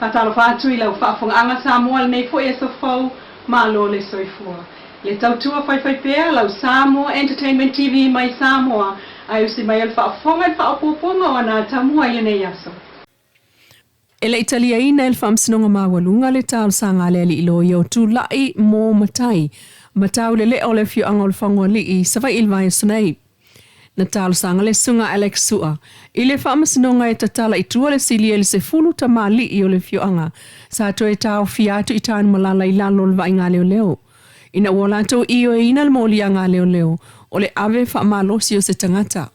Faatalofa atu i lau faafofogaaga Samoa i lenei foi aso fou, malo le soifua. Le tautua faifaipea lau Samoa Entertainment TV mai Samoa ae usi mai o le faafofoga i le faaopoopoga o ana atamua i lenei aso. E le i taliaina e le Faamasinoga Maualuga le talosaga a le alii loia o Tulai mo Matai Mataulelea o le afioaga o Lefagoalii i Savaii i le vaiaso nei. Na talosaga le Susuga Alex Sua i le Faamasinoga e tatala i tua le silia i le 10 tamalii o le afioaga sa toe taofia atu i Tanumalala i lalo o le vaaiga a leoleo ina ua latou ioeina le moliaga a leoleo o le ave faamalosi o se tagata.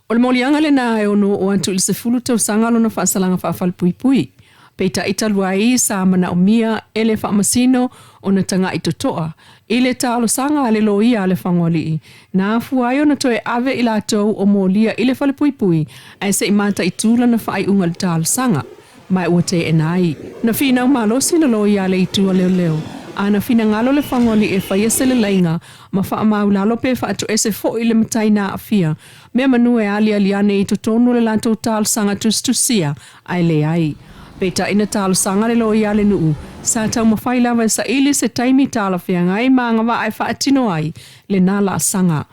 O le moliaga lena e ono oo atu i le 10 tausaga lona faasalaga faafalepuipui. Peitai talu ai sa manaomia e le Faamasino ona taga'i toto'a i le talosaga a le loia a Lefagoalii, na afua ai ona toe ave i latou o molia i le falepuipui ae se i mataitu lana faaiuga i le talosaga. Ma ua teena ai. Na finau malosi le loia a le itu a leoleo, a na finagalo Lefagoalii e faia se leleiga ma faamaulalo pe faatoese foi le matai na aafia mea manu e aliali ane i totonu o le latou talosaga tusitusia, ae leai. Peitai na talosaga le loia a le nuu, sa taumafai lava e saili se taimi talafeagai ma agavaa e faatino ai lena laasaga.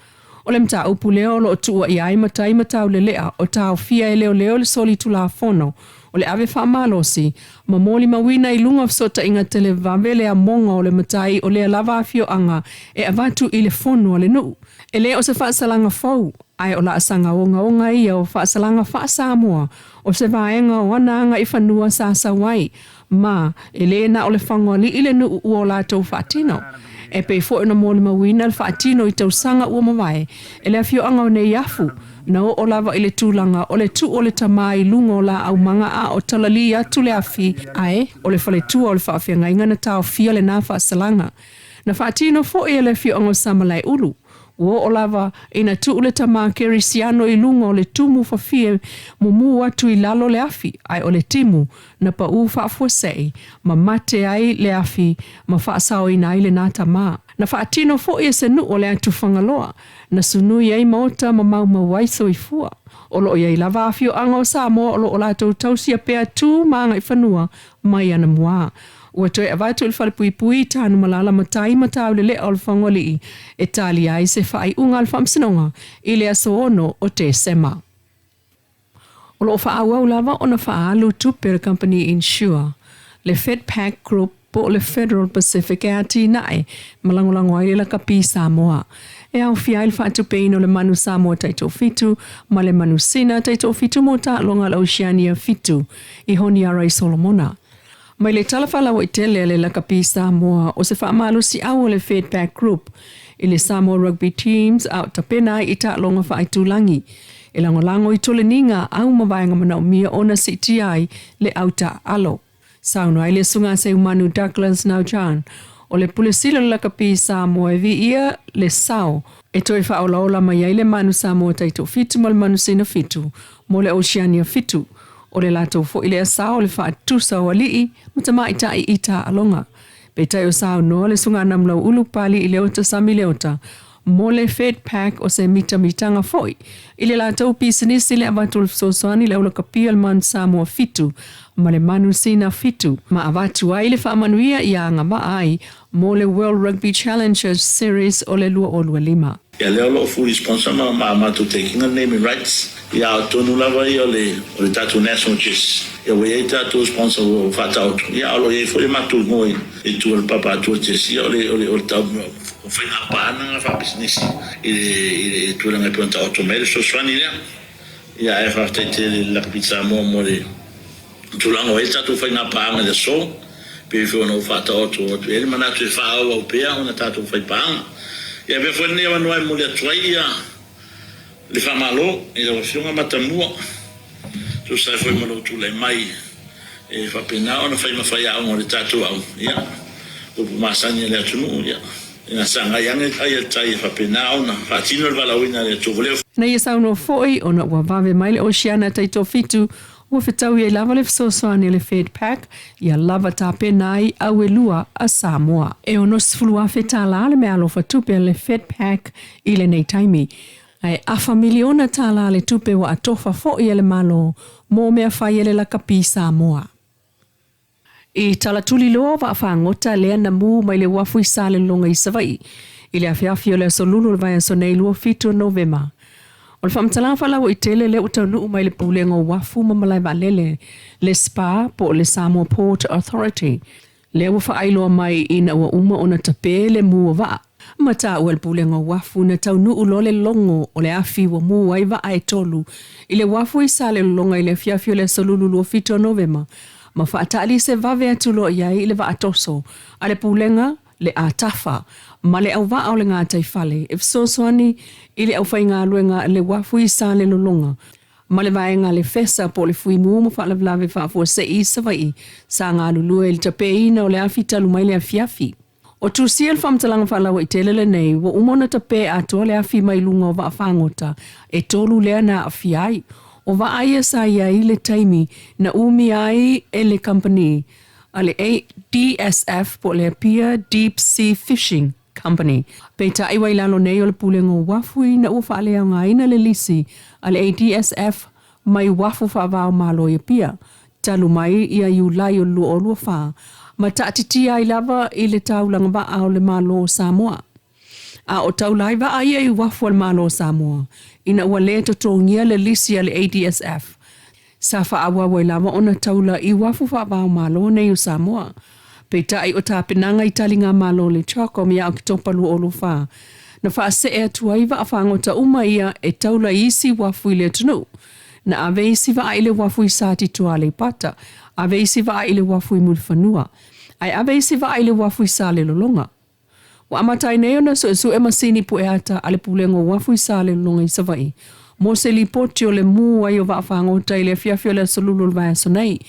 O le mataupu lea o lo o tuuaia ai matai ma taulelea o taofia e leoleo le solitulafono o le ave faamalosi ma molimauina i luga o fesootaiga televave le amoga o le matai o lea lava afioaga e avatu i le fono a le nuu. E le o se faasalaga fou, ae o laasaga ogaoga ia o faasalaga faa-Samoa o se vaega o ana agaifanua sa sau ai, ma e le na o Lefagoalii le nuu ua o latou faatino. E pei foi ona molimauina le faatino i tausaga ua mavae e le afioaga o Neiafu, na oo lava i le tulaga o le tuu o le tama i luga o laau magaa o talalī atu le afi, ae o le faletua o le faafeagaiga na taofia lena faasalaga. Na faatino foi e le afioaga o Samalaeulu. Ua oo lava ina tuu le tama kerisiano i luga o le tumu fafie mumu atu i lalo le afi, ae o le timu na paū faafuasei ma mate ai le afi ma faasaoina ai lena tama. Na faatino foi e se nuu o le atu Fagaloa, na sunui ai maota ma maumau ai soifua. O lo o i ai lava afioaga o Samoa o lo o latou tausia pea tu ma agaifanua mai anamua. Ua toe avatu i le falepuipui i Tanumalala matai ma Taulelea o Lefagoalii e talia ai se faaiuga a le Faamasinoga i le aso 6 o Tesema. O lo o faaauau lava ona faaalu tupe a le kamupani insure, le Fedpac Group po o le Federal Pacific e atinae ma lagolago ai le lakapi Samoa. E aofia ai le faatupeina o le manu Samoa taitoafitu ma le manu Sina taitoafitu mo taaloga a le Oceania 7 i Honiara i Solomona. Mai le tala faalauaitele a le lakapi Samoa o se faamalosiau a le Fedpac Group i le Samoa Rugby Teams a o tapena ai i taaloga faaitulagi e lagolago i toleniga au ma vaega manaomia ona siitia ai le au taaalo. Saunoa ai le Susuga Seumanu Douglas Naujan o le Pule Sili o le Lakapi Samoa e viia le sao e toe faaolaola mai ai le manu Samoa taitoafitu ma le manu Sina fitu mo le Oceania 7. O le latou foi lea sao o le faatusa o alii ma tamaitai i taaloga. Peitai o saunoa le Susuga Namulauulu Papalii Leota Sami Leota mo le Fedpac o se mitamitaga foi i le latou pisinisi le avatu o le fesoasoani i le aulakapia o le manu Samoa 7 ma le manu Sina 7 ma avatu ai le faamanuia ia agavaa ai mo le World Rugby Challengers Series o le 2025. Ia lea o lo o fully sponsor ma ma matou taking a naming rights ia a o tonu lava ia o le o le tatou national chess ia ua iai tatou sponsor ua faataoto ia a o lo o iai foi le matou igoa i i tua o le papa atua chess ia o le o le o le tau o faiga paana na faapisinisi i le i le tulaga e pei ona taoto mai ai le fesoasoani lea ia ae faafetai tele i le Lakapi Samoa mo le tulaga ua i ai le tatou faiga paaga i le aso, pei foi ona ou faataoto atu i ai le manatu e faaauau pea ona tatou fai paaga. Ia avea foi lenei avanoa e momoli atu ai ia le faamalo i lau Afioga Matamua, tusa ai foi ma lou tulai mai e faapena ona fai ma faiaoga o le tatou au, ia, upu masani a le atunuu, ia, ina sagai ane ai a le tai e faapena ona faatino le valaauina a le Atua. Ua le. Na ia saunoa foi ona ua vave mai le Oceana taitoafitu Ua fetaui ai lava le fesoasoani a le Fedpac ia lava tapena ai au e lua a Samoa. E $60,000 le meaalofa tupe a le Fedpac i lenei taimi, ae afa miliona tala le tupe ua atofa foi e le Malo mo mea fai e le lakapi Samoa. I talatuliloa vaafagota lea na mū mai le uafu i Salelologa i Savaii i le afiafi o le aso Lulu o le vaiaso nei 27 Novema. O le faamatalaga faalauaitele lea ua taunuu mai le Pulega o Uafu ma Malae Vaalele, le SPA po o le Samoa Port Authority, lea ua faailoa mai ina ua uma ona tapē le mū o vaa. Ma taua e le Pulega o Uafu na taunuu loa le logo o le afi ua mū ai vaa e tolu i le uafu i Salelologa i le afiafi o le aso Lulu 27 o Novema ma faataalise vave atu loa i ai i le vaatoso a le Pulega, le atafa ma le auvaa o le gataifale e fesoasoani i le aufaigaluega le uafu i Salelologa ma le vaega a le FESA po o le Fuimu ma Faalavelave Faafuasei i Savaii sa galulue i le tapeina o le afi talu mai le afiafi. O tusia le faamatalaga faalauaitele lenei ua uma ona tapē atoa le afi mai luga o vaafagota e tolu lea na aafia ai. O vaa ia sa i ai le taimi na umia ai e le kamupani a le ADSF po o le Apia Deep Sea Fishing Company. Peitai ua i lalo nei o le Pulega o Uafu ina ua faaleaogaina le lisi a le ADSF mai uafu faava-o-Malo i Apia talu mai ia Iulai o le 2024 ma taatitia ai lava i le taulaga vaa o le Malo o Samoa. A o taula ai vaa ia i uafu a le Malo o Samoa ina ua lē totogia le lisi a le ADSF sa faaauau ai lava ona taula i uafu faava-o-Malo nei o Samoa. Peitai o tapenaga i taligamalo a le CHOGM ia Oketopa 2024 na faasee atu ai vaafagota uma ia e taula i isi uafu i le atunuu. Na ave isi vaa i le uafu i Satitoa Aleipata, ave isi vaa i le uafu i Mulifanua, ae ave isi vaa i le uafu i Salelologa. Ua amata ai nei ona suesue masini pueata a le Pulega o Uafu i Salelologa i Savaii mo se lipoti o le mū ai o vaafagota i le afiafi o le aso Lulu o le vaiaso nei,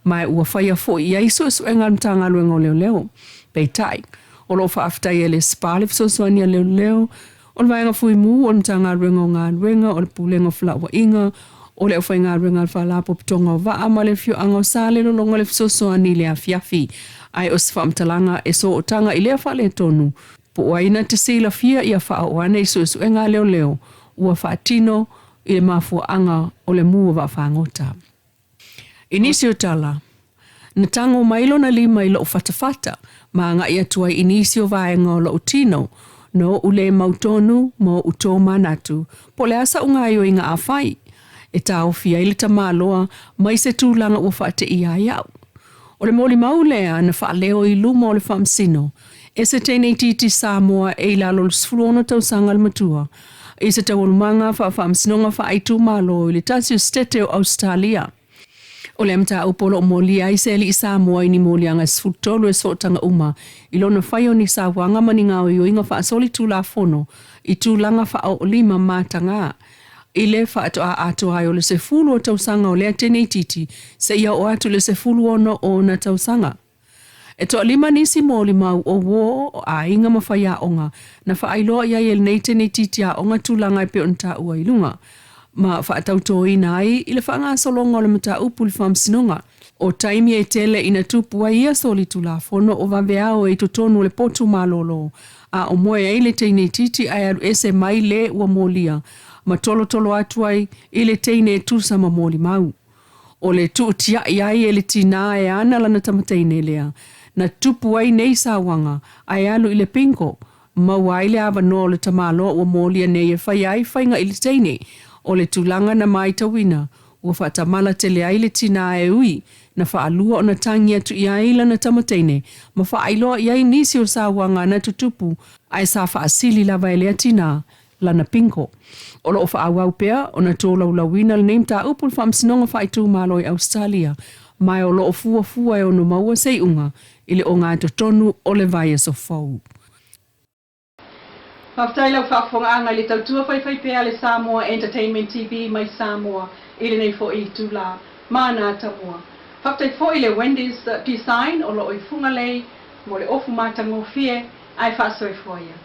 ma ua faia foi i ai suesuega a le Matagaluega o Leoleo. Peitai, o lo o faafetai e le SPA le fesoasoani a leoleo, o le Vaega Fuimu, o le Matagaluega o Galuega, o le Pulega o Felauaiga, o le Aufaigaluega a le Faalapotopotoga o Vaa ma le Afioaga o Salelologa le fesoasoani i le afiafi. Ae o se faamatalaga e sootaga i lea faaletonu, po o ai na te silafia ia faaoo ane i suesuega a leoleo ua faatino i le mafuaaga o le mū o vaafagota. I nisi o tala, na tago mai lona lima i loʻu fatafata ma agai atu ai i nisi o vaega o loʻu tino, na oʻu lē mautonu ma oʻu tōmanatu po o le a saʻu gaoioiga a fai e taofi ai le tamaloa mai se tulaga ua faateia ai aʻu. O le molimau lea na faaleo i luma o le Faamasino e se teine itiiti Samoa e i lalo o le 16 tausaga le matua i se taualumaga faa-Faamasinoga Faaitumalo i le tasi o Setete o Ausetalia. O lea mataupu o lo o molia ai se alii Samoa i ni moliaga e 13 e sootaga uma i lona fai o ni sauaga ma ni gaoioiga faasolitulafono i tulaga faaoolima matagā i le faatoa atoa ai o le sefulu o tausaga o lea teine itiiti seia oo atu i le 16 o ona tausaga. E toalima nisi molimau o uō o aiga ma faiaoga na faailoa i ai e lenei teine itiiti aoga tulaga e pei ona taua i luga ma faatautoina ai i le faagasologa o le mataupu i le Faamasinoga. O taimi e tele ina tupu ai ia solitulafono o vaveao e i totonu o le potu malolo a o moe ai le teine itiiti ae alu ese mai le ua molia ma tolotolo atu ai i le teine e tusa ma molimau. O le tuutiaʻi ai e le tinā e ana lana tamateine lea na tupu ai nei sauaga ae alu i le pingo, maua ai le avanoa o le tamaloa ua molia nei e faia ai faiga i le teine. O le tulaga na maitauina ua faatamala tele ai le tinā e ui na faalua ona tagi atu i ai lana tamateine ma faailoa i ai nisi o sauaga na tutupu ae sa faasili lava e lea tinā lana pingo. O lo o faaauau pea ona tolaulauina lenei mataupu i le Faamasinoga Faaitumalo i Ausetalia, ma o lo o fuafua e ono maua se iuga i le ogatotonu o le vaiaso fou. Faafetai lau faafofogaaga i le tautua faifaipea a le Samoa Entertainment TV mai Samoa i lenei foi itulā. Mana atamua. Faafetai foi i le Wendy's Design o lo o i Fugalei mo le ofu matagofie ae faasoifua ia.